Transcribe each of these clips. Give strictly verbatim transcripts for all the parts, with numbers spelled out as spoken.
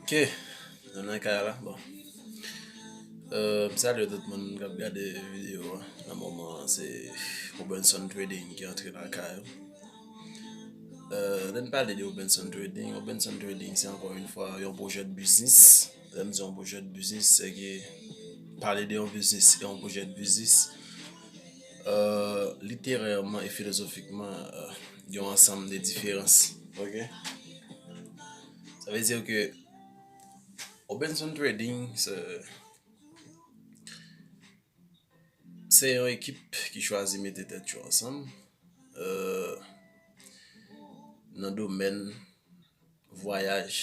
Ok, nou nan kay la. Bon. Euh, m salye tout moun k ap gade videyo a. Nan moman an, se Robinson Trading ki antre nan kay. Euh, lè n pale de Robinson Trading, Robinson Trading se ankò yon fwa yon pwojè de biznis. Lè m di yon pwojè de biznis, se ke pale de yon biznis e yon pwojè de biznis, euh, literèman e filozofikman, euh, gen yon ansanm de diferans. Ok? Sa vle di ke Robinson Trading, se, se yon ekip ki chwazi mete tèt yo ansanm, euh, nan domèn vwayaj,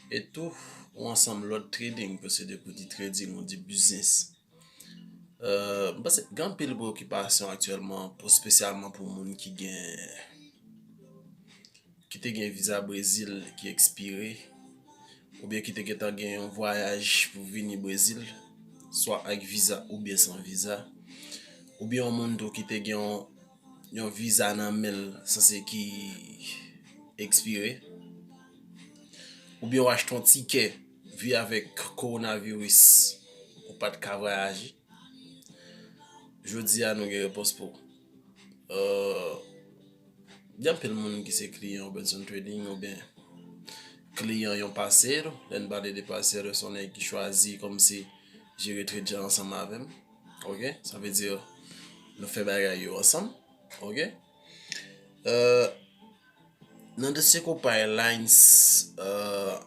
e tou yon ansanm lòt trading, ke se de pou di trading ou di biznis. Euh, m panse gen anpil preokipasyon aktyèlman, pou, espesyalman pou moun ki gen, ki te gen viza Brezil ki ekspire, oubyen ki te gentan gen yon vwayaj pou vini Brezil, swa ak viza oubyen san viza, oubyen yon moun tou ki te gen yon, yon viza nan men l sanse ki ekspire, oubyen w achte yon tikè, vi avèk kowonaviris, ou pa t ka vwayaje. Jodi a, nou gen repons pou ou. Euh, gen anpil moun ki se kliyan Robinson Trading oubyen kliyan yon pasero. Lè n pale de pasero, se yon nèg ki chwazi kòmsi jere trade li ansanm avè m. Ok? Sa vle di nou fè bagay yo ansanm. Ok? Euh, nan dosye Copa Airlines, euh,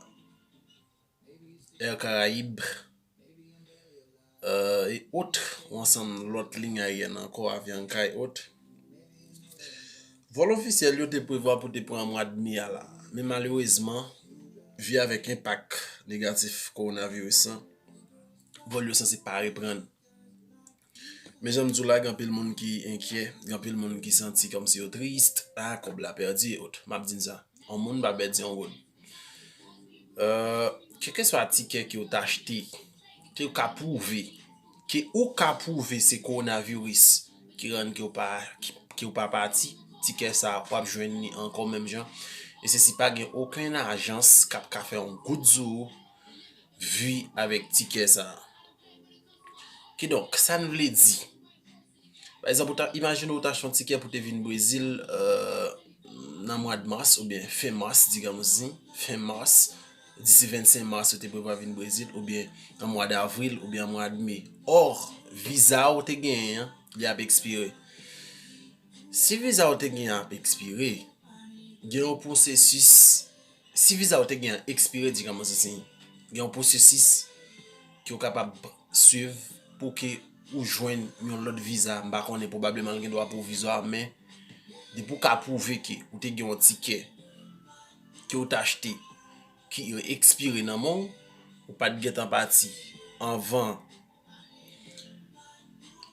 Air Caraïbes, euh, e ot, yon ansanm lòt liy ayeryèn ankò, Avianca e ot. Vòl ofisyèl yo te prevwa pou te pran mwa de me a la. Men malerezman, vi avèk enpak negatif kowonaviris lan, vòl yo sanse pa reprann. Men jan m di w la, gen anpil moun ki enkyè, gen anpil moun ki santi kòmsi yo tris, a, kòb la pèdi e ot. M ap di n sa, yon moun pa pèdi yon goud. Euh, kèlkeswa tikè ke w t achte, ke w ka pwouve, ke ou ka pwouve se kowonaviris ki rann ke w pa, ki, ke w pa pati, tikè sa a, w ap jwenn li ankò menm jan. E se si pa gen okenn ajans k ap ka fè yon goud sou ou, vi avèk tikè sa a. Kidonk, sa n vle di? Pa egzanp, ou ta, imajine w t achte yon tikè pou te vin Brezil, euh, nan mwa de mas oubyen fen mas, digamos assim, fen mas, disi vennsenk mas ou te prevwa vin Brezil, oubyen nan mwa davril, oubyen nan mwa de me. Ò, viza w te genyen an, li ap ekspire. Si viza w te genyen an ap ekspire, gen yon pwosesis, si viza w te genyen an ekspire, digamos assim, gen yon pwosesis ke w kapab swiv pou ke ou jwenn yon lòt viza. M pa konnen, pwobableman l gen dwa pwovizwa, men depi w ka pwouve ke ou te gen yon tikè ke w t achte ki ekspire nan men w, ou pa t gentan pati anvan,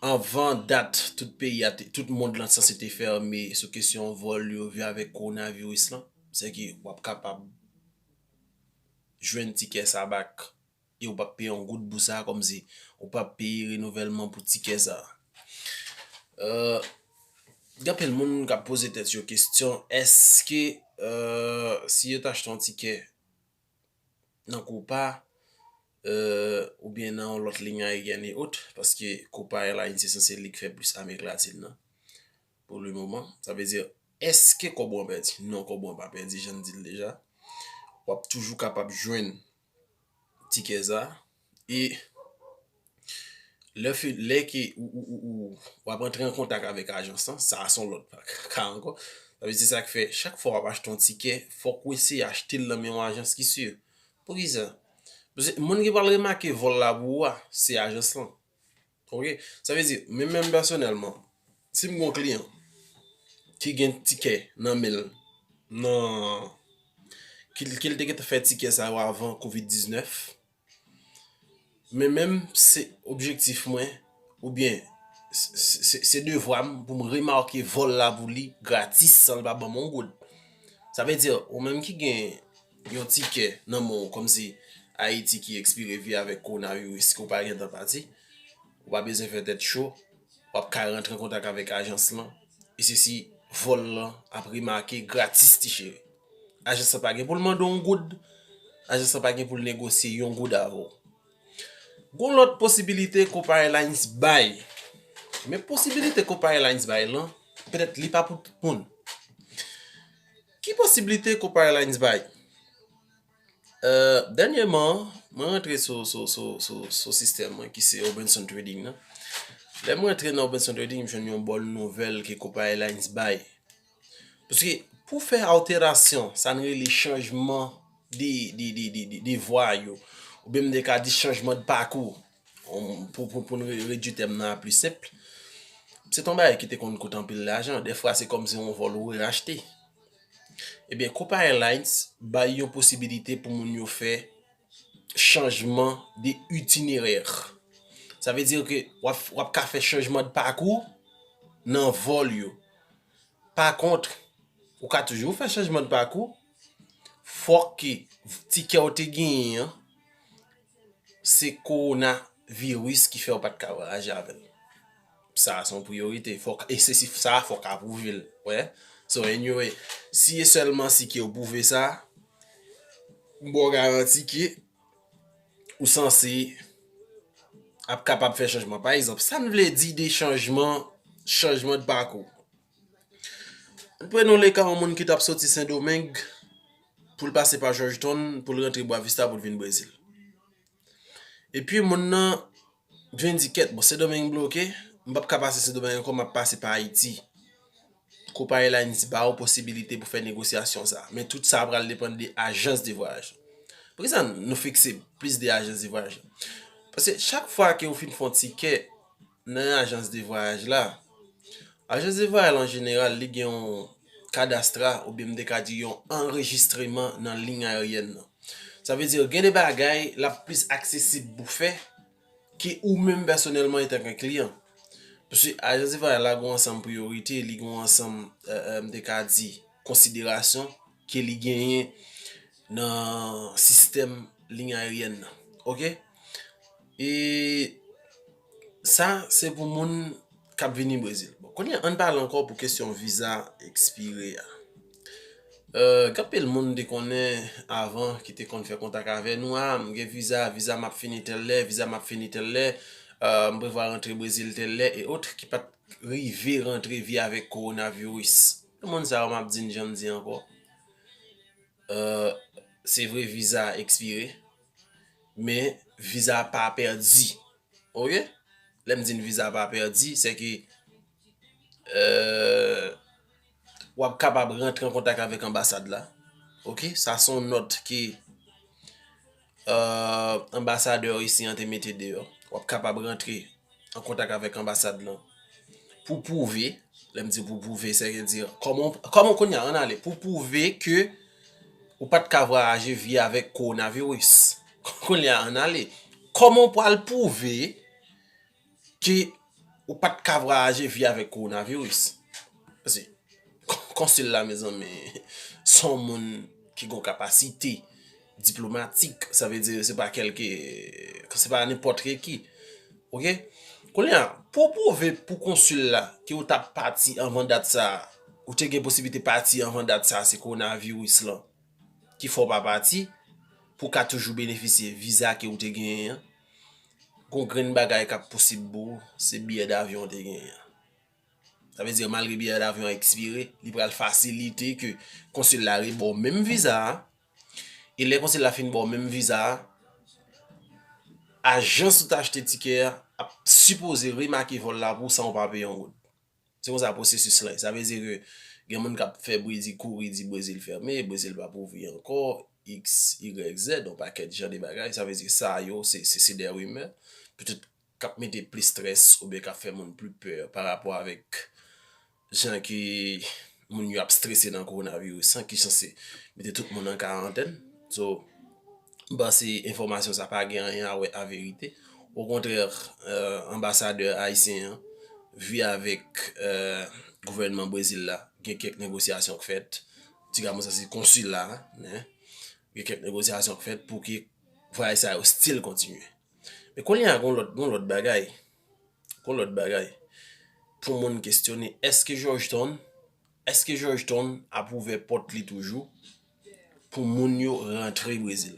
anvan dat tout peyi a te, tout mond lan sanse te fèmen sou kesyon vòl yo, vi avèk kowonaviris lan, se ke w ap kapab jwenn tikè sa back e ou p ap peye yon goud pou sa, kòmsi ou p ap peye renouvèlman pou tikè sa. Euh, gen anpil moun k ap poze tèt yo kesyon, èske, euh, si yo t achte yon tikè nan Copa, euh, oubyen nan yon lòt liy ayeryèn e ot, paske Copa Airlines se sanse li k fè plis Amerik Latin nan, pou le moman. Sa vle di, èske kòb ou an pèdi? Non, kòb ou an pa pèdi, jan n di l deja. W ap toujou kapab jwenn tikè sa. E lè fi, lè ke ou, ou, ou, ou, w ap antre an kontak avèk ajans lan, sa a se yon lòt pa, ka ankò. Sa vle di sa k fè, chak fwa w ap achte yon tikè, fòk ou eseye achte l nan men yon ajans ki si. Poukisa? Paske moun ki pral remake vòl la pou ou a, se ajans lan. Ok? Sa vle di, men menm pèsonèlman, si m gen yon kliyan ki gen tikè nan men l, nan, ki, ki l te gentan fè tikè sa yo avan kovid diznèf, men menm se objektif mwen, oubyen se, se, se devwa m pou m remake vòl la pou li gratis san l pa ban m yon goud. Sa vle di, ou menm ki gen yon tikè nan men w kòmsi Ayiti ki ekspire vi avèk kowonaviris ke w pa gentan pati, ou pa bezwen fè tèt cho, w ap ka rantre an kontak avèk ajans lan, e se si vòl lan ap remake gratis, ti cheri. ajans lan pa gen pou l mande w yon goud, ajans lan pa gen pou l negosye yon goud avè w. Gon lòt posibilite Copa Airlines bay. Men posibilite Copa Airlines bay lan, petèt li pa pou tout moun. Ki posibilite Copa Airlines bay? Euh, dènyèman, mwen rantre sou, sou, sou, sou, sou sistèm mwen ki se Robinson Trading nan. Lè mwen rantre nan Robinson Trading, m jwenn yon bòn nouvèl ke Copa Airlines bay. Paske pou fè alterasyon, sa n rele chanjman de, de, de, de, de, de vwa yo, oubyen m te ka di chanjman de pakou, pou, pou, pou n re- redui tèm nan a pli senp, se t on bagay ki te konn koute anpil lajan. Dèfwa, se kòmsi yon vòl ou rerachte. Ebyen, Copa Airlines bay yon posibilite pou moun yo fè chanjman de itinerè. Sa vle di ke w ap, w ap ka fè chanjman de pakou nan vòl yo. Pa kont, ou ka toujou fè chanjman de pakou, fòk ke tikè w te genyen an, se kowonaviris ki fè w pa t ka vwayaje avè l. Sa a se yon priyorite. Fòk, e se si sa a fòk apwouve l. Wè. So, anyway, si e sèlman si ke w pwouve sa, m ba w garanti ke ou sanse ap kapab fè chanjman. Pa egzanp, sa n vle di de chanjman, chanjman de pakou. Prenons le ka yon moun ki t ap soti Sendomeng pou l pase pa Georgetown, pou l rantre Boa Vista, pou l vin Brezil. Epi moun nan vin di, kèt, bon, Sendomeng bloke, m p ap ka pase Sendomeng ankò, m ap pase pa Ayiti. Copa Airlines ba w posibilite pou fè negosyasyon sa. Men tout sa pral depann de ajans de vwayaj. Poukisa nou fikse plis de ajans de vwayaj? Paske chak fwa ke ou fin fè yon tikè nan ajans de vwayaj la, ajans de vwayaj la an jeneral, li gen yon kadastra, oubyen m te ka di yon anrejistreman nan liy ayeryèn nan. Sa vle di, gen de bagay l ap plis aksesib pou fè ke ou menm pèsonèlman antanke kliyan. Paske ajans de vwayaj la gen yon ansanm priyorite, li gen yon ansanm, euh, euh, m te ka di, konsiderasyon ke li genyen nan sistèm liy ayeryèn nan. Oke? E sa, se pou moun k ap vini Brezil. Bon, kounye a, ann pale ankò pou kesyon viza ekspire a. Euh, gen anpil moun te konnen avan ki te konn fè kontak avè nou, a, m gen viza, viza m ap fini tèl lè, viza m ap fini tèl lè, euh, m prevwa rantre Brezil tèl lè, e ot, ki pa t rive rantre vi avèk kowonaviris. Tout moun sa yo m ap di n jan m di ankò. Euh, se vre viza a ekspire, men viza a pa pèdi. Oke? Lè m di n viza a pa pèdi, se ke, euh, w ap kapab rantre an kontak avèk anbasad la. Oke? Sa se yon nòt ke, euh, anbasadè isi an te mete deyò. W ap kapab rantre an kontak avèk anbasad lan pou pwouve, lè m di pou pwouve, sètadi, kòman, kòman kounye a, ann ale, pou pwouve ke ou pa t ka vwayaje vi avèk kowonaviris. Kounye a, ann ale. Kòman w pral pwouve ke ou pa t ka vwayaje vi avèk kowonaviris? Paske konsil la, mezanmi, se yon moun ki gen yon kapasite diplomatik, sa vle di se pa kèlke, se pa nenpòt ki. Oke? Kounye a, pou w pwouve pou konsil la ke w t ap pati anvan dat sa a, ou te gen posiblite pati anvan dat sa a, se kowonaviris lan ki fè w pa pati, pou w ka toujou benefisye viza ke w te genyen an, gon grenn bagay k ap posib pou w, se biyè davyon w te genyen an. Sa vle di, malgre biyè davyon an ekspire, li pral fasilite ke konsil la reba w menm viza a. E lè konsil la fin ba w menm viza a, ajans ou t achte tikè a ap sipoze remake vòl la pou w san w pa peye yon goud. Se konsa pwosesis lan ye. Sa vle di ke gen moun k ap fè bri di kouri di Brezil fèmen, Brezil p ap ouvri ankò, X, Y, Z, yon pakèt jan de bagay. Sa vle di sa yo, se, se, se de rimè. Petèt k ap mete plis strès oubyen k ap fè moun pli pè pa rapò avèk jan ke moun yo ap strese nan kowonaviris lan, ki sanse mete tout moun an karantèn. So, m panse enfòmasyon sa pa gen anyen a wè a verite. Okontrè, euh, anbasadè ayisyen an, vi avèk, euh, gouvènman Brezil la, gen kèk negosyasyon k fèt. Ti ka, m sanse konsil la, men gen kèk negosyasyon k fèt pou ke vwayaj sa yo still kontinye. Men kounye a, gon lòt, gon lòt bagay. Gon lòt bagay. Pou moun kestyone, èske Georgetown, èske Georgetown ap ouvè pòt li toujou pou moun yo rantre Brezil.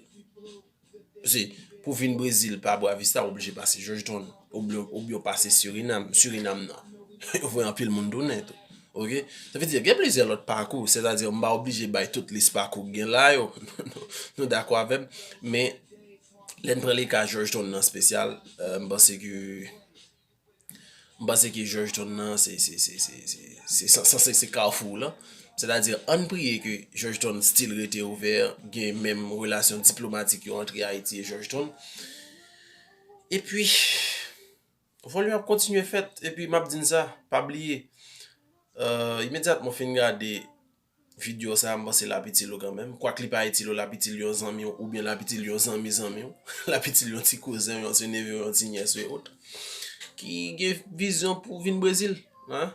Paske pou vin Brezil pa Boa Vista, ou oblije pase Georgetown, oubyen, oubyen pase Surinam, Surinam nan. Yo voye anpil moun tounen tou. Ok? Sa vle di, gen plizyè lòt pakou, sètadi m pa oblije bay tout lis pakou k gen la yo. Nou dakò avè m? Men, lè n pran le ka Georgetown nan espesyal, euh, m panse ke M panse ke Georgetown nan se, se, se, se, se, se, se, se, se kafou lan. Sètadi, ann priye ke Georgetown still rete ouvè, gen menm relasyon diplomatik yo antre Ayiti e Georgetown. Epi, volume ap kontinye fèt, epi m ap di n sa, pa bliye, euh, imedyatman w fin gade videyo sa a, m panse l ap itil ou kanmenm. Kwak li pa itil ou, l ap itil yon zanmi w, oubyen l ap itil yon zanmi zanmi w, l ap itil yon ti kouzen w, yon ti neve w, yon ti nyès w e ot, ki gen vizyon pou vin Brezil. Hein?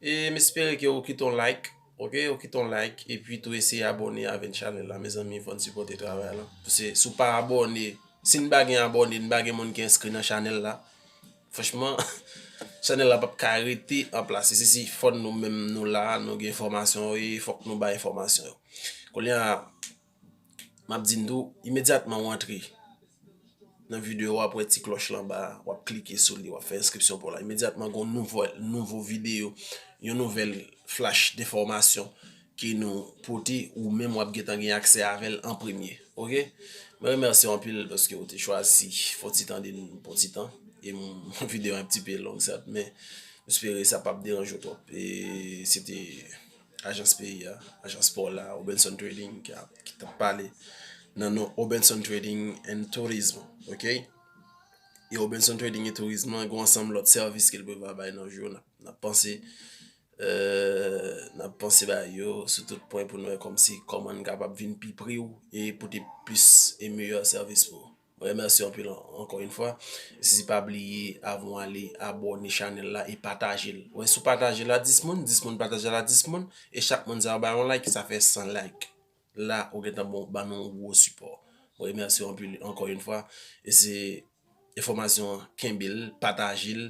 E m espere ke ou kite yon like, ok? Ou kite yon like, epi tou eseye abòne avè n chanèl la, mezanmi, fò n sipòte travay la. Paske si w pa abòne, si n pa gen abòne, n pa gen moun ki enskri nan chanèl la, franchman, chanèl la p ap ka rete an plas. E se si fò nou menm nou la, nou gen enfòmasyon yo, e fòk nou bay enfòmasyon yo. Kounye a, m ap di n tou, imedyatman w antre nan videyo, w ap wè ti klòch lan anba a, w ap klike sou li, w ap fè enskripsyon pou w la. Imedyatman, gen yon nouvo, nouvo videyo, yon nouvèl flash de fòmasyon ke nou pote, ou menm w ap gentan gen aksè avè l an premye. Ok? Mwen remèsye w anpil paske w te chwazi fè yon ti tan de n pou yon ti tan. E m, videyo an un petit peu long, certes, men m espere sa p ap deranje w twòp. E se te ajans peyi a, ajans pò la, Obenson Trading, ki ap, ki t ap pale nan non Obenson Trading and Tourism, ok? E Obenson Trading and Tourism lan, gen yon ansanm lòt sèvis ke l prevwa bay nan jou yo, n ap, n ap panse, euh, n ap panse bay yo sou tout pwen pou n wè kòmsi kòman n kapab vin pi pre w e pote plis e meyè sèvis pou ou. Mwen remèsye w anpil an-, ankò yon fwa. Si pa bliye, avan w ale, abòne chanèl la e pataje l. Wè, si w pataje l a dis moun, dis moun pataje l a dis moun, e chak moun sa yo bay yon like, sa fè san like. La, ou gentan bon, ban nou yon gwo sipò. Mwen remèsye w anpil ankò yon fwa. E se enfòmasyon an, kenbe l, pataje l.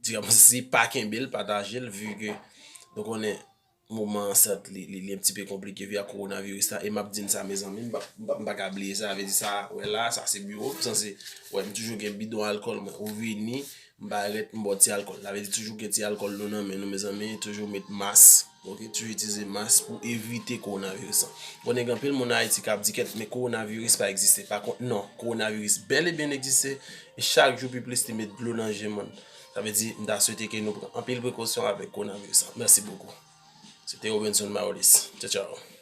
Di kòmsi pa kenbe l, pataje l, vi ke nou konnen moman an, sèt, li, li, li un petit peu konplike vi a kowonaviris la, e m ap di n sa, mezanmi, m pa, m pa, m pa ka bliye sa, vle di sa, wè la, sa se biwo m, sanse, wè, m toujou gen bidon alkòl mwen, ou vini, m ba rèt, m ba w ti alkòl, sa vle di toujou gen ti alkòl nou nan men nou, mezanmi, toujou met mas, ok, toujou itilize mas pou evite kowonaviris lan. Konnen gen anpil moun Ayiti k ap di, kèt, men kowonaviris pa egziste, pa kont, non, kowonaviris bèl e byen egziste, e chak jou pi plis li met dlo nan je moun. Sa vle di, m ta swete ke nou pran anpil prekosyon avèk kowonaviris lan. Mèsi bokou. Se te Robinson Maolis. Tchao, tchao.